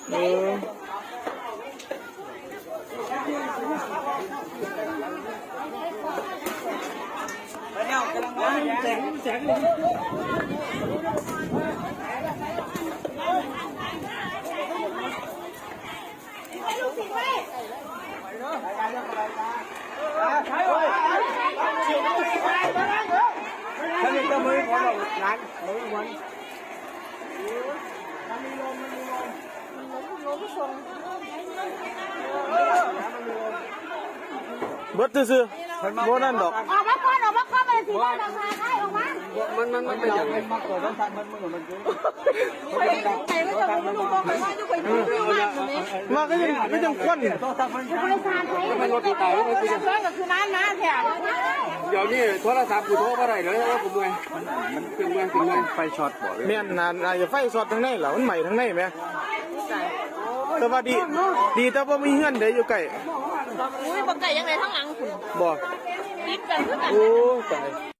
ເອີ ເບິດຊື່ໆ ບໍ່ນັ້ນດອກ. ອອກມາກ່ອນ ອອກມາກ່ອນ ມັນຊິໄດ້ລາຄາໄດ້ ອອກມາ. ມັນ ມັນ ມັນເປັນຫຍັງ? ມາກໍຍັງ ກໍຍັງຄວັນ. ດຽວນີ້ໂທລະສັບກູໂທບໍ່ໄດ້ເລີຍ ໂອ້ ກູເມື່ອຍ ເປັນເມື່ອຍ ເປັນເມື່ອຍ. ໄຟຊັອດບໍ? ແມ່ນນະ ໜ້າຈະໄຟຊັອດທາງໃນລະ ມັນໄໝ້ທາງໃນແໝ. ແຕ່ວ່າດີ ດີແຕ່ບໍ່ມີເຮືອນໃດຢູ່ໃກ້. ອຸ້ຍ ບໍ່ໄກ ຍັງໄດ້ທາງຫຼັງພຸ້ນ. ບໍ່ ຕິດກັນຄືກັນ. ໂອ້ ຕາຍ.